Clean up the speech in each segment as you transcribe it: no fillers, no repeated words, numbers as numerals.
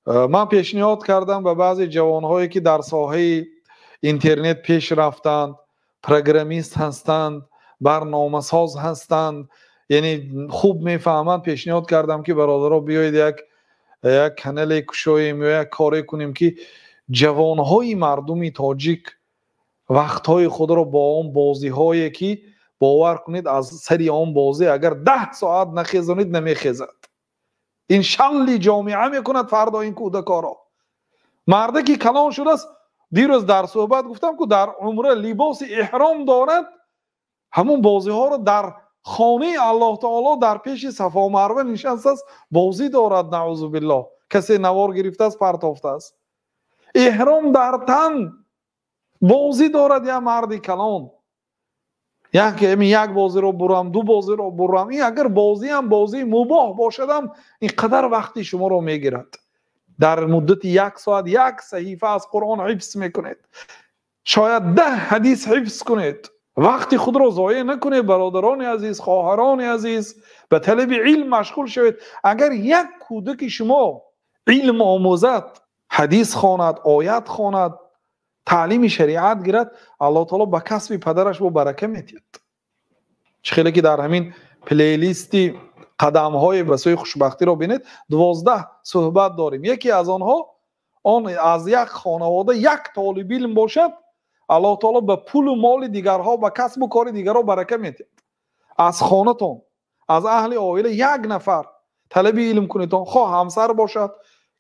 Ман пешниҳод кардам ба баъзе ҷавонҳое, ки дар соҳаи интернет пеш рафтанд, программист ҳастанд, барномасоз ҳастанд, яъне хуб мефаҳманд. Пешниҳод кардам, ки бародаро, биёед, як канале кушоем ё як коре кунем, ки ҷавонҳои мардуми тоҷик вақтҳои худро бо он бозиҳое, ки бовар кунед, аз сари он бозӣ агар 10 соат нахезонед, намехезад. Ин шалли ҷомеа мекунад фардо ин кӯдакоро. Марде ки калон шудааст, дирӯз дар суҳбат гуфтам, ку дар умра либоси эҳром дорад, ҳамун бозиҳоро дар хонаи Аллоҳ таоло, дар пеши Сафо Марва нишастааст, бозӣ дорад. Наъузу биллоҳ, касе навор гирифтааст, партофтааст. Эҳром дар тан, бозӣ дорад як марди калон. Як бозиро бурам, ду бозиро бурам. Ин агар бозиам бозии мубоҳ бошадам, ин қадар вақти шуморо мегирад. Дар муддати як соат як саҳифа аз Қуръон ҳифз мекунед, шояд 10 ҳадис ҳифз кунед. Вақти худро зоеъ накунед, бародарони азиз, хоҳарони азиз, ба талаби илм машғул шавед. Агар як кӯдаки шумо илм омӯзад, ҳадис хонад, оят хонад, таълими шариат гирад, Аллоҳ таоло ба касби падараш бо барака медиҳад. Чӣ хеле ки дар ҳамин плейлисти қадамҳои ба сӯи хушбахтиро бинед, 12 суҳбат дорем. Яке аз онҳо он аз як хонавода як толибилм бошад, Аллоҳ таоло ба пулу моли дигарҳо, ба касбу кори дигарҳо барака медиҳад. Аз хонатон, аз аҳли оила як нафар талаби илм кунедон, хоҳ ҳамсар бошад,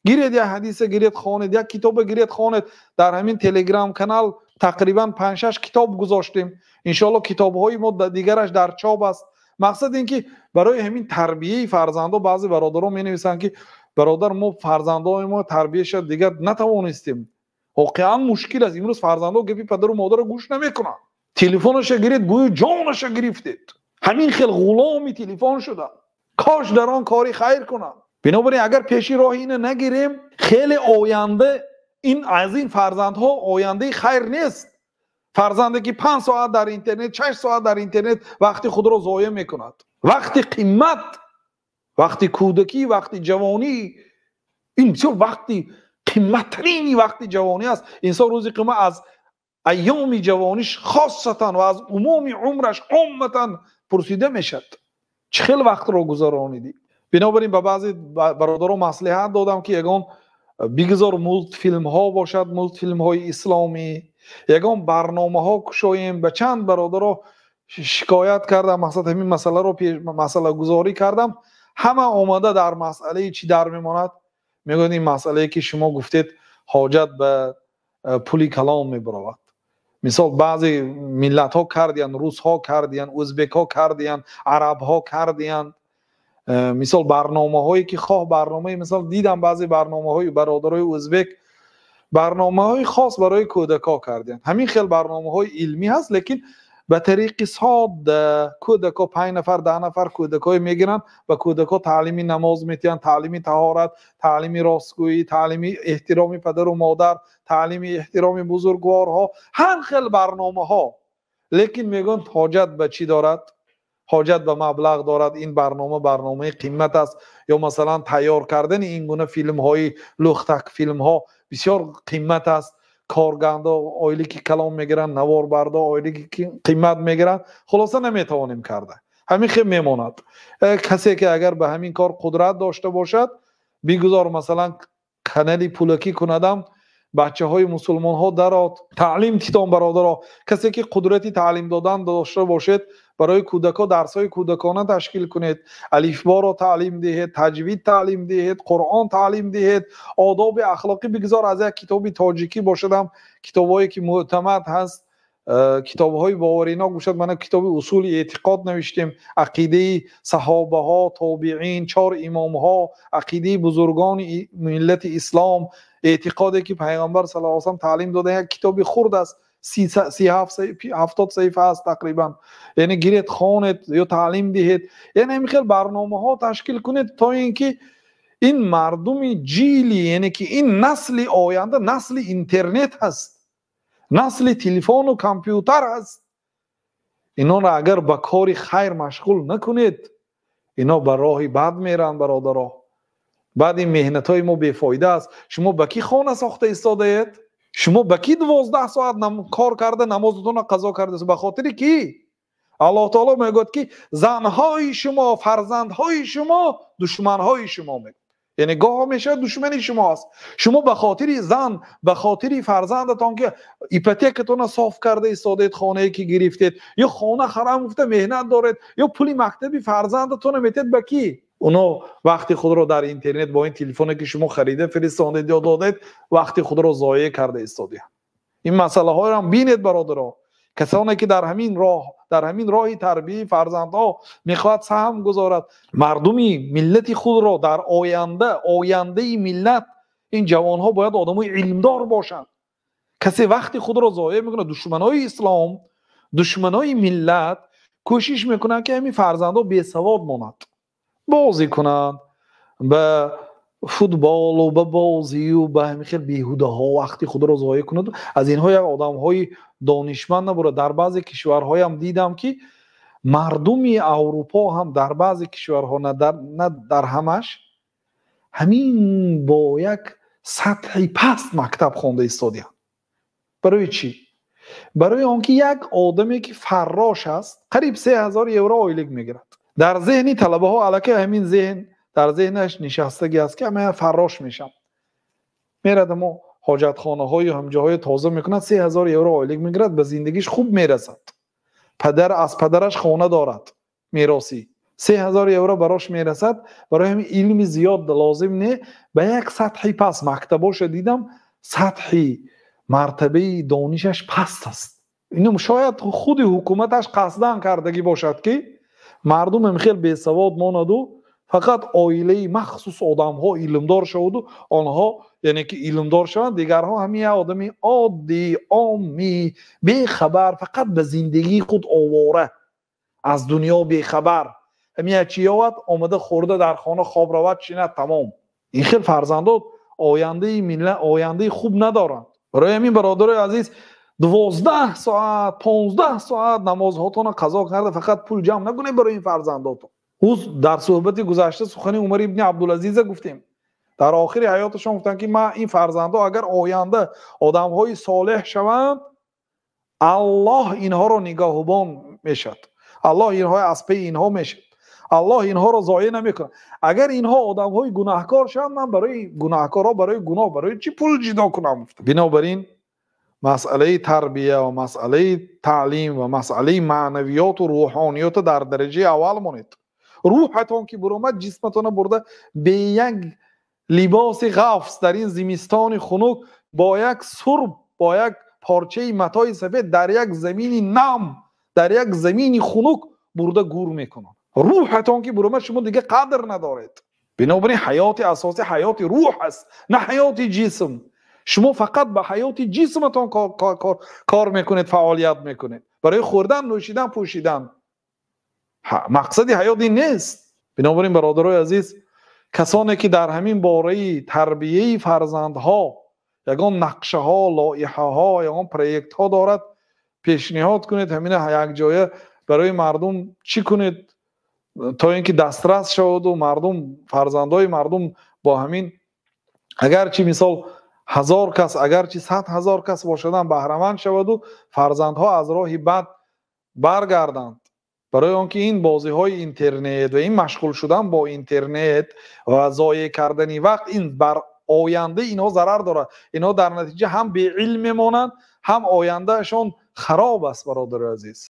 гиред як ҳадиса гиред, хонед, як китоба гиред, хонед. Дар ҳамин Телеграм канал тақрибан 5-6 китоб гузоштем. Иншоалло, китобҳои мо дигараш дар чоп аст. Мақсад ин ки барои ҳамин тарбияи фарзандо баъзе бародарон менависанд, ки бародар, мо фарзандои мо тарбияша дигар натавонистем. Воқеан мушкил аст. Имрӯз фарзандо гапи падару модарро гӯш намекунанд. Телефонаша гиред, гӯё ҷонаша гирифтед. Ҳамин хел ғуломи телефон шуданд. Кош дар он кори хайр кунанд. Бинобар ин, агар пеши роҳи ина нагирем, хеле оянда ин аз ин фарзандҳо ояндаи хайр нест. Фарзанде ки 5 соат дар интернет, 6 соат дар интернет вақти худро зоеъ мекунад, вақти қимат, вақти кӯдакӣ, вақти ҷавонӣ, ин бисёр вақти қиматтарини вақти ҷавонӣ аст. Инсон рӯзи қиёмат аз айёми ҷавониш хосатан ва аз умуми умраш омматан пурсида мешавад, чӣ хел вақтро гузаронидӣ. Бинобар ин ба баъзе бародарон маслиҳат додам, ки ягон бигзор мултфилмҳо бошад, мултфилмҳои исломӣ, ягон барномаҳо кушоем. Ба чанд бародаро шикоят кардам, мақсад ҳамин масъаларо масъалагузорӣ кардам. Ҳама омада дар масъалаи чӣ дар мемонад, мегӯяд, ин масъалае ки шумо гуфтед, ҳоҷат ба пули калон мебаровад. Мисол, баъзе миллатҳо кардиянд, русҳо кардиянд, ӯзбекҳо кардиянд, арабҳо кардиянд. Мисол, барномаҳое ки хоҳ барномаи, мисол, дидам, баъзе барномаҳои бародарои ӯзбек барномаҳои хос барои кӯдакҳо кардиянд. Ҳамин хел барномаҳои илмӣ ҳаст, лекин ба тариқи содда. Кӯдакҳо, 5 нафар, 10 нафар кӯдакҳое мегиранд, ба кӯдакҳо таълими намоз метиҳанд, таълими таҳорат, таълими ростгӯӣ, таълими эҳтироми падару модар, таълими эҳтироми бузургворҳо, ҳар хел барномаҳо. Лекин мегӯянд, ҳоҷат ба чӣ дорад? Ҳоҷат ба маблағ дорад. Ин барнома барномаи қимат аст. Ё масалан, тайёр кардани ин гуна филмҳои лухтак филмҳо бисёр қимат аст. Коргардо ойлики калон мегиранд, наворбардо ойлики қимат мегиранд. Хулоса, наметавонем карда, ҳамин хел мемонад. Касе ки агар ба ҳамин кор қудрат дошта бошад, бигузор, масалан, канали пулакӣ кунадам, бачаҳои мусулмонҳо дарод, таълим титон. Бародаро, касе ки қудрати таълим додан дошта бошед, барои кӯдакҳо дарсҳои кӯдакона ташкил кунед, алифборо таълим диҳед, таҷвид таълим диҳед, Қуръон таълим диҳед, одоби ахлоқӣ. Бигзор аз як китоби тоҷикӣ бошадам, китобҳое ки мӯътамад ҳаст, китобҳои боваринок бошад. Мана, китоби усули эътиқод навиштем, ақидаи саҳобаҳо, тобиин, чор имомҳо, ақидаи бузургони миллати ислом, эътиқоде ки Пайғамбар саллаллоҳу алайҳи васаллам таълим дода. Як китоби хурд аст, 37, 70 саҳифа аст тақрибан. Яъне гиред, хонед ё таълим диҳед. Яъне ҳамин хел барномаҳо ташкил кунед, то ин ки ин мардуми ҷили, яъне ки ин насли оянда насли интернет ҳаст, насли телефону компютер ҳаст. Инонро агар ба кори хайр машғул накунед, ино ба роҳи бад меранд, бародаро. Баъд ин меҳнатҳои мо бефоида аст. Шумо ба кӣ хона сохта истодаед? Шумо ба кӣ 12 соат кор карда намозатонро қазо карда? Ба хотири кӣ? Аллоҳ таоло мегӯяд, ки занҳои шумо, фарзандҳои шумо душманҳои шумо мегӯяд. Яъне гоҳо мешавад душмани шумо аст. Шумо ба хотири зан, ба хотири фарзандатон, ки ипотекатонро соф карда истодаед, хонае ки гирифтед, ё хона харам гуфта меҳнат доред, ё пули мактаби фарзандатонро метед, ба кӣ? Оно вақти худро дар интернет бо ин телефоне ки шумо харида фиристондед ё додед, вақти худро зоеъ карда истодаанд. Ин масъалаҳоро ҳам бинед, бародаро. Касоне ки дар ҳамин роҳ, дар ҳамин роҳи тарбияи фарзандҳо мехоҳад саҳм гузорад, мардуми миллати худро дар оянда, ояндаи миллат, ин ҷавонҳо бояд одамои илмдор бошанд. Касе вақти худро зоеъ мекунад, душманои ислом, душманои миллат кӯшиш мекунанд, ки ҳамин фарзандҳо бесавод монанд, бозӣ кунанд ба футболу ба бозию ба ҳамин хел беҳудаҳо вақти худро зоеъ кунад. Аз инҳо як одамҳои донишманд набурад. Дар баъзе кишварҳоям дидам, ки мардуми Аврупо ҳам дар баъзе кишварҳо, на дар ҳамаш, ҳамин бо як сатҳи паст мактаб хонда истодаанд. Барои чӣ? Барои он ки як одаме ки фаррош аст, қариб 3000 евро ойлик мегирад. Дар зеҳни талабаҳо аллакай ҳамин зеҳн дар зеҳнаш нишастагӣ аст, ки ман фаррош мешам. Мерад, амо ҳоҷатхонаҳою ҳамҷоҳои тоза мекунад, 3000 евро ойлик мегирад, ба зиндагиш хуб мерасад. Падар аз падараш хона дорад меросӣ, 3000 евро барош мерасад. Барои ҳамин илми зиёд лозим не. Ба як сатҳи паст мактабоша дидам, сатҳи мартабаи донишаш паст аст. Ино шояд худи ҳукуматаш қасдан кардагӣ бошад, ки мардум хел бесавод монаду фақат оилаи махсус одамҳо илмдор шаваду онҳо, яъне ки илмдор шаванд, дигарҳо ҳамин як одами оддӣ, оммӣ, бехабар, фақат ба зиндагии худ овора, аз дунё бехабар, ҳамин як чи ёвад, омада хӯрда, дар хона хоб равад, чинад, тамом. Ин хел фарзандо ояндаи миллат, ояндаи хуб надоранд. Барои ҳамин, бародарои азиз, 12 соат, 15 соат намозҳотонро қазо карда, фақат пул ҷамъ накунед барои ин фарзандотон. Ӯ дар суҳбати гузашта сухани Умар ибни Абдулазиза гуфтем. Дар охири ҳаёташон гуфтанд, ки ман ин фарзандо агар оянда одамҳои солеҳ шаванд, Аллоҳ инҳоро нигаҳбон мешавад, Аллоҳ инҳо аз паи инҳо мешавад, Аллоҳ инҳоро зоеъ намекунад. Агар инҳо одамҳои гунаҳкор шаванд, ман барои гунаҳкорҳо, барои гуноҳ, барои чӣ пул ҷудо кунам? Бинобар ин масъалаи тарбия ва масъалаи таълим ва масъалаи маънавиёту рӯҳониётро дар дараҷаи аввал монед. Рӯҳатон ки буромад, ҷисматонро бурда бе як либоси ғафс дар ин зимистони хунук, бо як сурб, бо як порчаи матои сафед дар як замини нам, дар як замини хунук бурда гур мекунанд. Рӯҳатон ки буромад, шумо дига қадр надоред. Бинобар ин ҳаёти асосӣ ҳаёти рӯҳ аст, на ҳаёти ҷисм. Шумо фақат ба ҳаёти ҷисматон кор мекунед, фаъолият мекунед барои хӯрдан, нӯшидан, пӯшидан. Мақсади ҳаёт ин нест. Бинобар ин, бародарои азиз, касоне ки дар ҳамин бораи тарбияи фарзандҳо ягон нақшаҳо, лоиҳаҳо, ягон проектҳо дорад, пешниҳод кунед. Ҳамина якҷоя барои мардум чӣ кунед, то ин ки дастрас шаваду мардум, фарзандҳои мардум бо ҳамин, агарчи мисол 1000 кас, агарчи 100 000 кас бошадам, баҳраманд шаваду фарзандҳо аз роҳи бад баргарданд. Барои он ки ин бозиҳои интернет ва ин машғул шудан бо интернет ва зоеъ кардани вақт, ин бар ояндаи инҳо зарар дорад. Инҳо дар натиҷа ҳам беилм мемонанд, ҳам ояндаашон хароб аст, бародари азиз.